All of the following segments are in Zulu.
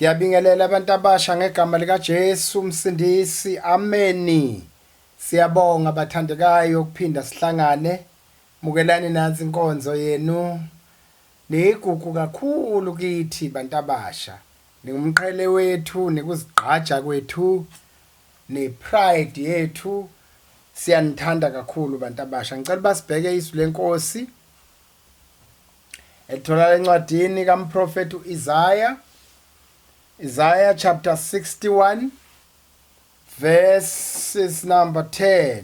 Ngiyabingelela abantu abasha ngegama likaJesu uMsindisi. Ameni. Siyabonga bathandekayo ukuphinda sihlangane. Mukelani nansi inkonzo yenu. Niyigugu kakhulu kithi bantu abasha. Ningumqhele wethu, nikuzigqaja kwethu, ne-pride yethu. Siyanithanda kakhulu bantu abasha. Ngicela basibheke izwi lenkosi elitholakala encwadini kamprofethi uIsaya. Isaiah chapter 61 verses number 10.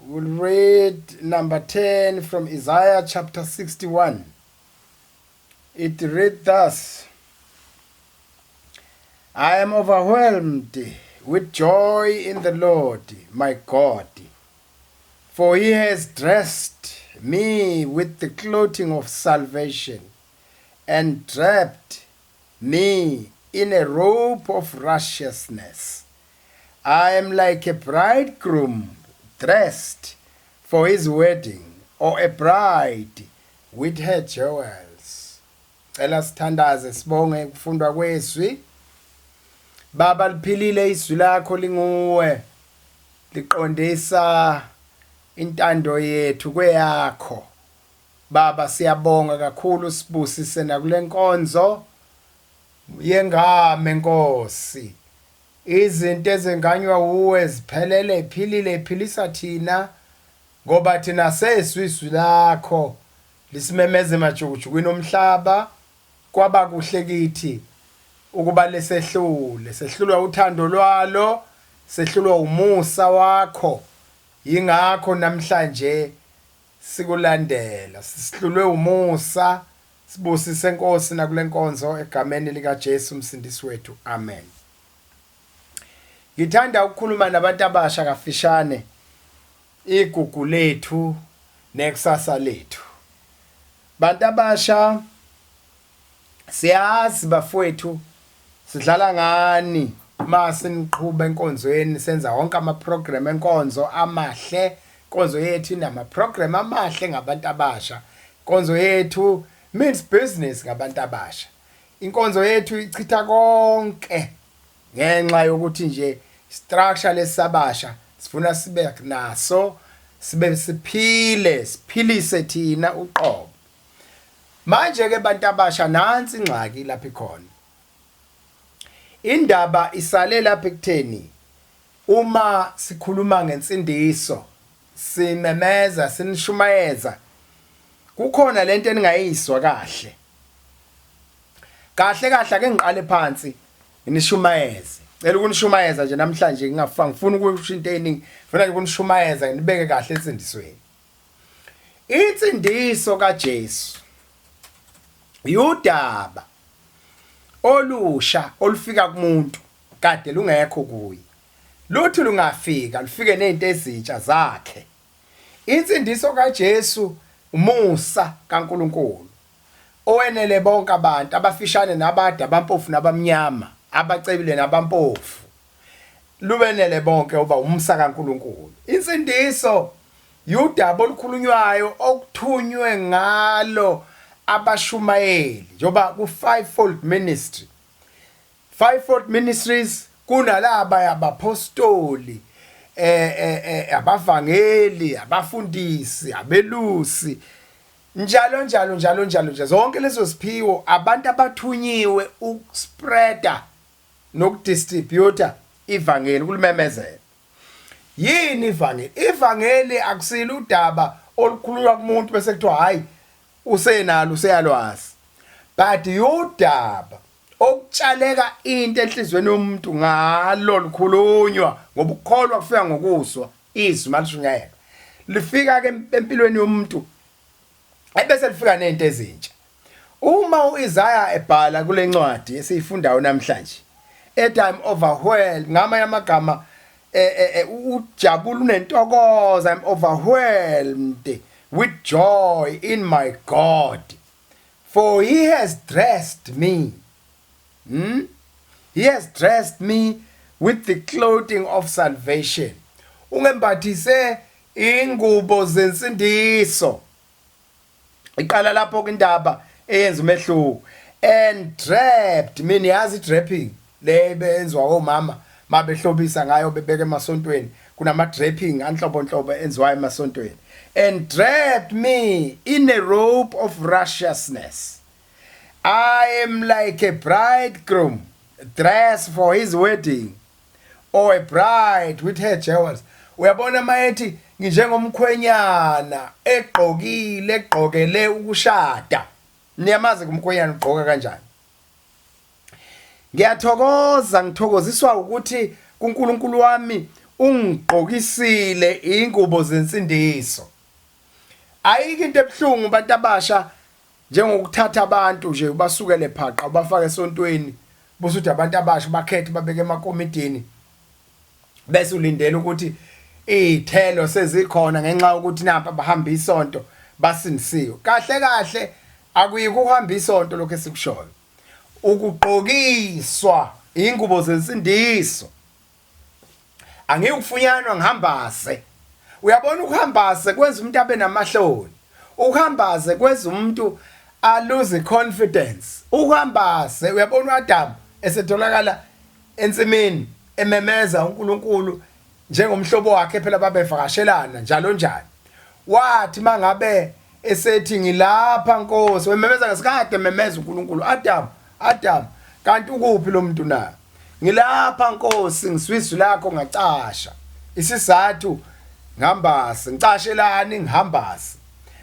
We'll read number 10 from Isaiah chapter 61. It read thus: I am overwhelmed with joy in the Lord my God, for he has dressed me with the clothing of salvation and draped me in a robe of righteousness. I am like a bridegroom dressed for his wedding, or a bride with her jewels. Cela sithandaze sibonge ukufundwa kwezwi. Baba, liphilile izwi lakho, linguwe, liqondisa intando yethu kweyakho. Baba, siyabonga kakhulu, sibusise nakule nkonzo yengame Nkosi. Izinto ezenganywa wuwe ziphelele, iphilile, iphilisa thina ngoba thina seswi izwi lakho lisimemeze emajukujukwini omhlaba. Kwaba kuhle kithi ukuba lesehlule, sehlulwa uthando lwalo, sehlulwa umusa wakho. Yingakho namhlanje sikulandela, sihlulwe umusa. Sibusise Nkosi nakule nkonzo egameni lika Jesu uMsindisi wethu. Amen. Ngithanda ukukhuluma nabantu abasha kafishane, igugu lethu nekusasa lethu. Bantu abasha, siyazi bafowethu sidlala ngani uma siniqhuba enkonzweni, senza wonke ama-program enkonzo amahle. Inkonzo yethu inama-program amahle ngabantu abasha. Inkonzo yethu means business ngabantu abasha. Inkonzo yethu ichitha konke ngenxa yokuthi nje structure lesabasha sifuna sibe naso, sibe siphile, siphilise thina uqobo. Manje ke bantu abasha, nansi ingxaki lapha ikhona. Indaba isale lapha ekutheni uma sikhuluma ngensindiso, simemeza, sinishumayeza, kukhona lento eningayizwa kahle kahle kahle. Ake ngiqale phansi nginishumayeze. Cela ukunishumayeza nje namhlanje, ngingafa ngifuna ukusho into eningi, ngifuna nje ukunishumayeza, nginibeke kahle ensindisweni. Insindiso kaJesu yudaba olusha olufika kumuntu kade lungekho kuye. Luthi lungafika, lufike nezinto ezintsha zakhe. Insindiso kaJesu umusa kaNkuluNkulu owenele bonke abantu, abafishane nabade, abampofu nabamnyama, abacebile nabampofu, lubenele bonke uba umusa kaNkuluNkulu. Insindiso yudaba olukhulunywayo okuthunywe ngalo abashumayeli, njengoba ku fivefold ministry. Fivefold ministries kunalaba abapostoli, abavangeli, abafundisi, abelusi, njalo njalo njalo njalo nje. Zonke lezo ziphiwo abantu abathunyiwe ukuspreada nokudistributa ivangeli, kulimemezela. Yini ivangeli? Ivangeli akusilo udaba olukhulunywa kumuntu bese kuthiwa hayi, usenalo, useyalwazi, but yudaba okutshaleka into enhlizweni yomuntu ngalo likhulunywa, ngoba ukukholwa kufika ngokuzwa izwi malishunyayelwa. Lifika ke empilweni yomuntu ebese lifika nezinto ezintsha. Uma uIsaya ebhala kule ncwadi esiyifundayo namhlanje ethi "I'm overwhelmed", ngamanye amagama ujabula, unentokozo, "I'm overwhelmed with joy in my God, for he has dressed me, He has dressed me with the clothing of salvation." Ungembathise ingubo zensindiso. Iqala lapho indaba eyenza umehluko. And draped, mina yazi draping le benziwa omama mabehlobisa ngayo bebeke emasontweni, kunama draping anhlobonhlobo enziwayo emasontweni. And draped me in a robe of righteousness. I am like a bridegroom dressed for his wedding, or a bride with her jewels. Uyabona mayethi nginjengomkhwenyana egqokile, egqokele ukushada. Niyamazi kumkhwenyana ugqoka kanjani. Ngiyathokoza, ngithokoziswa ukuthi kuNkulunkulu wami ungigqokisile ingubo zensindiso. Ayikho into ebuhlungu, bantu abasha, njengokuthatha abantu nje ubasukele phaqa, ubafake esontweni, busuthi abantu abasha bakhethe, babeke emakomidini, bese ulindela ukuthi izithelo sezikhona ngenxa yokuthi nampa bahamba isonto, basindisiwe. Kahle kahle akuyikuhamba isonto lokho esikushoyo, ukugqokiswa ingubo zensindiso. Angikufunyanwa ngihambase. Uyabona, ukuhambase kwenza umuntu abe namahloni, ukuhambase kwenza umuntu a-lose confidence, ukuhambase. Uyabona, uAdam esetholakala ensimini ememeza uNkulunkulu njengomhlobo wakhe, phela babevakashelana njalo njalo. Wathi mangabe esethi, "Ngilapha, Nkosi," wememeza ngesikade ememeza uNkulunkulu, "Adam, Adam, kanti ukuphi lo muntu na?" "Ngilapha, Nkosi, ngizwe izwi lakho ngacasha." Isizathu, ngihambase. Ngicashelani? Ngihambase.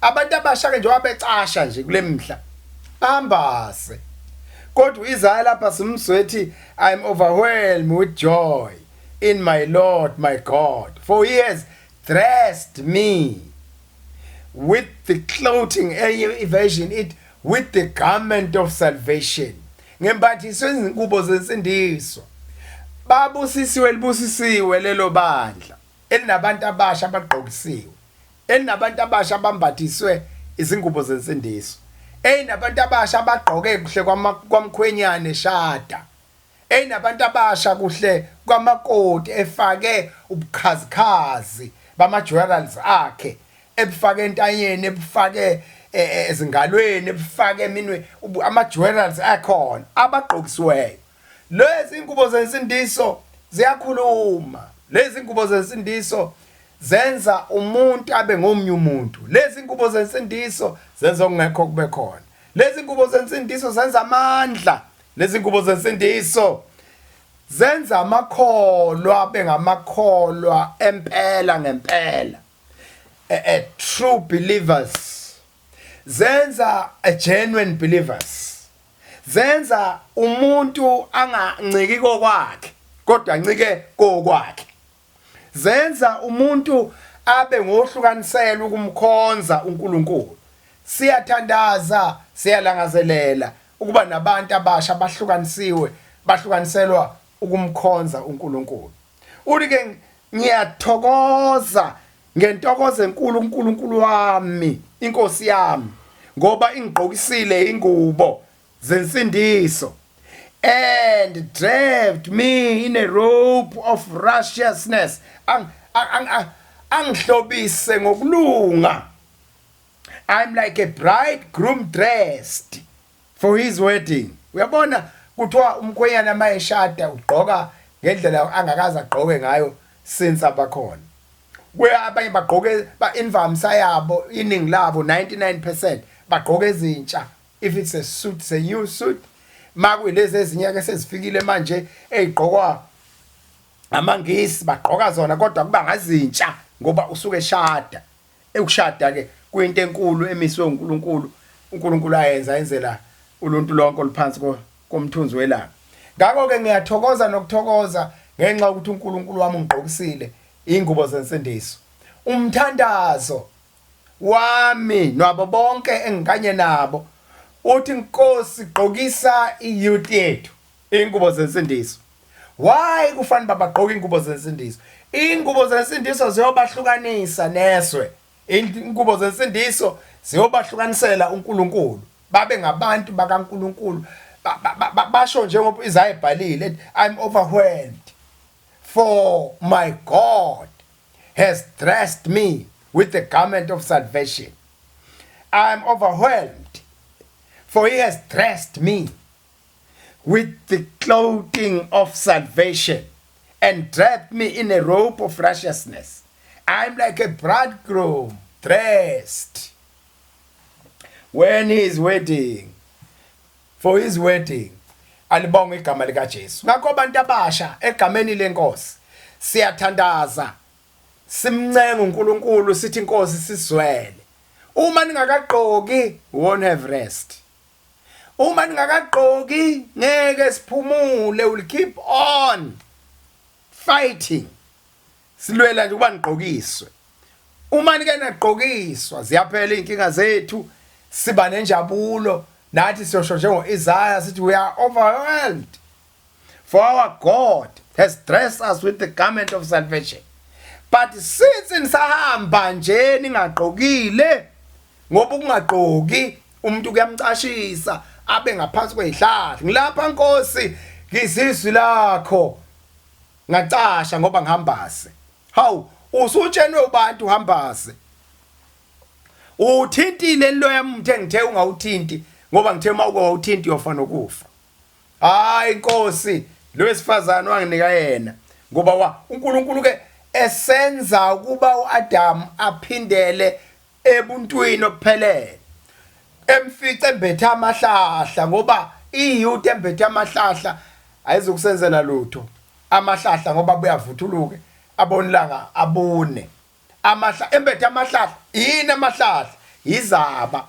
Abantu abasha ke njengoba becasha nje kule mihla, hambase. Kodwa uIsaiah lapha simzwethi, "I'm overwhelmed with joy in my Lord my God, for he has dressed me with the clothing," enye version it, "with the garment of salvation." Ngembathiswe izingubo zensindiso. Babusisiwe, libusisiwe lelo bandla elinabantu abasha abagqokisiwe, elinabantu abasha abambathiswe izingubo zensindiso, eyinabantu abasha abagqoke kuhle kwamkhwenyane shada, eyinabantu abasha kuhle kwamakoti efake ubukhazikhazi bama-jewelries akhe, ebufake entanyeni, ebufake ezingalweni, ebufake eminwe, ama-jewelries akhona abagqokisiweyo. Lezi ingubo zensindiso ziyakhuluma, lezi ingubo zensindiso zenza umuntu abe ngomnye umuntu, lezi ingubo zensindiso zenza okungekho kube khona, lezi ingubo zensindiso zenza amandla, lezi ingubo zensindiso zenza amakholwa bengamakholwa empela ngempela, a true believers, zenza a genuine believers, zenza umuntu anganciki kokwakhe kodwa ancike kokwakhe, zenza umuntu abe ngohlukanisela ukumkhonza uNkulunkulu. Siyathandaza, siyalangazelela ukuba nabantu abasha abahlukanisiwe, bahlukaniselwa ukumkhonza uNkulunkulu. Uthi ke, "Ngiyathokoza ngentokozo enkulu uNkulunkulu wami, inkosi yami, ngoba ingigqokisile ingubo zensindiso and draped me in a robe of righteousness." Angihlobise ngokulunga. I'm like a bridegroom dressed for his wedding. Uyabona, kuthiwa umkhwenyana mayeshada ugqoka ngendlela angakaze agqoke ngayo since abakhona. Kuya abanye bagqoke ba invamisa yabo, iningi labo, 99% bagqoke ezintsha. If it's a suit, it's a new suit. Makuyilezi ezinye ke sezifikile manje ezigqokwa amaNgisi, bagqoka zona, kodwa kuba ngazintsha ngoba usuke eshada. Ekushada ke kuyinto enkulu emiswe uNkulunkulu, uNkulunkulu ayenza enzela uluntu lonke oluphansi komthunzi welanga. Ngakho ke ngiyathokoza nokuthokoza ngenxa yokuthi uNkulunkulu wami ungigqokisile ingubo zensindiso. Umthandazo wami nwabo bonke engikanye nabo uthi, "Nkosi, gqokisa iyouth yethu ingubo zensindiso." Why kufanele babagqoke ingubo zensindiso? Ingubo zensindiso ziyobahlukanisa nezwe, ingubo zensindiso ziyobahlukanisela uNkulunkulu, babe ngabantu bakaNkulunkulu. Basho njengoba Isaiah ebhalile, "I'm overwhelmed, for my God has dressed me with the garment of salvation. I'm overwhelmed, For he has dressed me with the clothing of salvation and draped me in a robe of righteousness. I'm like a bridegroom dressed when he is wedding for his wedding. Alibonge igama lika Jesu. Ngakho abantu abasha egameni lenkosi siyathandaza simncenga uNkulunkulu sithi inkosi sisizwele. Uma ningakagqoki won't have rest. Uma ningakagqoki ngeke siphumule will keep on fighting. Silwela nje ukuba nigqokiswe. Uma nike nagqokiswa ziyaphela izinkinga zethu siba nenjabulo nathi siyosho njengo-Isaya sithi we are overwhelmed for our God has dressed us with the garment of salvation. But since nisahamba nje ningagqokile ngoba ukungagqoki umuntu kuyamcashisa abe ngaphansi kwezihlahla ngilapha Nkosi ngizizwi lakho ngacasha ngoba ngihambase hawu usutshenwe ubantu uhambase uthintile loya muntu engithe ungawuthinti ngoba ngithe uma uke wawuthinti uyofa nokufa hayi inkosi lo wesifazane wanginika yena ngoba wa uNkulunkulu ke esenza ukuba uAdam aphindele ebuntwini obuphelele emfice embethe amahlahla ngoba iyouth embethe amahlahla ayizukusenzela lutho amahlahla ngoba buyavuthuluke abonilanga abune amahla embethe amahlahla yini amahlahla yizaba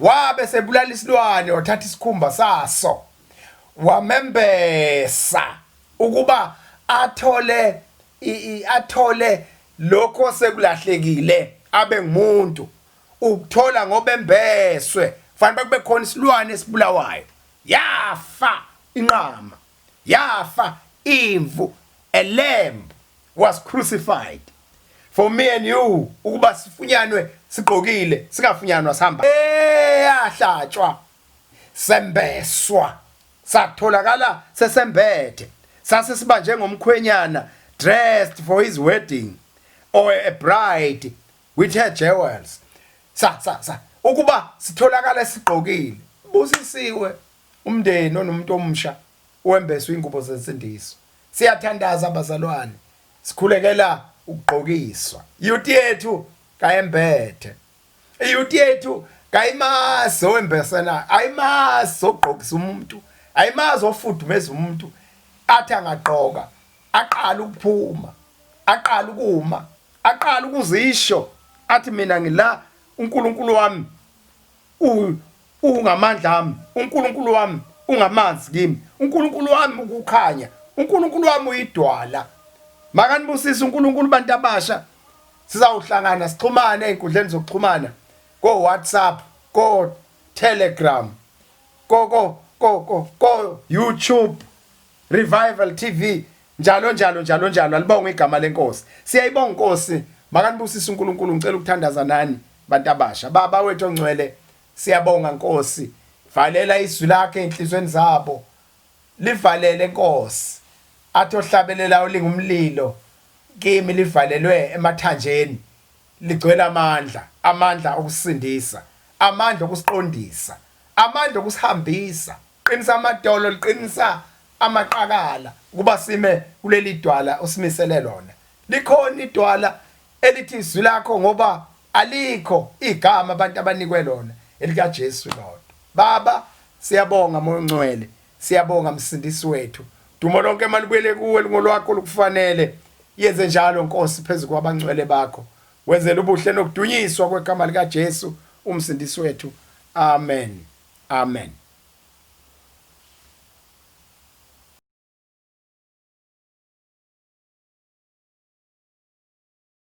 wabe sebulala isilwane wathatha isikhumba saso wamembesa ukuba athole athole lokho sekulahlekile abe ngumuntu ukuthola ngoba embeswe fanele kube khona isilwane esibulawayo yafa inqama yafa imvu a lamb was crucified for me and you ukuba sifunyanwe sigqokile singafunyanwa sihamba eyahlatshwa sembeswa satholakala sesembethe sase siba njengomkhwenyana dressed for his wedding or a bride with her jewels sa sa sa ukuba sitholakala sigqokile busisiwe umndeni onomuntu omusha wembeswe ingubo zensindiso siyathandaza bazalwane sikhulekela ukugqokiswa youth yethu kayembethe iyouth yethu kayimazi owembesela ayimazi ogqokisa umuntu ayimazi ofudumeza umuntu athi angagqoka aqala ukuphuma aqala ukuma aqala ukuzisho athi mina ngila uNkulunkulu wami ungamandla ami uNkulunkulu wami ungamanzi kimi uNkulunkulu wami ukukhanya uNkulunkulu wami uyidwala makanibusise uNkulunkulu bantu abasha sizawuhlangana sixhumane ezinkundleni zokuxhumana ko WhatsApp ko Telegram ko ko ko ko ko YouTube Revival TV njalo njalo njalo njalo alibonge igama lenkosi siyayibonga inkosi makanibusise uNkulunkulu ngicela ukuthandaza nani bantu abasha baba wethu ongcwele siyabonga nkosi valela izwi lakhe enhlizweni zabo livalele nkosi athi ohlabelelayo lingumlilo kimi livalelwe emathanjeni ligcwele amandla amandla okusindisa amandla okusiqondisa amandla okusihambisa qinisa amadolo liqinisa amaqakala ukuba sime kuleli dwala osimisele lona likhona idwala elithi izwi lakho ngoba alikho igama abantu abanikwe lona elikaJesu lodwa baba siyabonga moya ongcwele siyabonga msindisi wethu dumo lonke malibuyele kuwe lungolwakho lukufanele yenze njalo Nkosi phezu kwabangcwele bakho wenzele ubuhle nokudunyiswa kwegama likaJesu umsindisi wethu amen amen.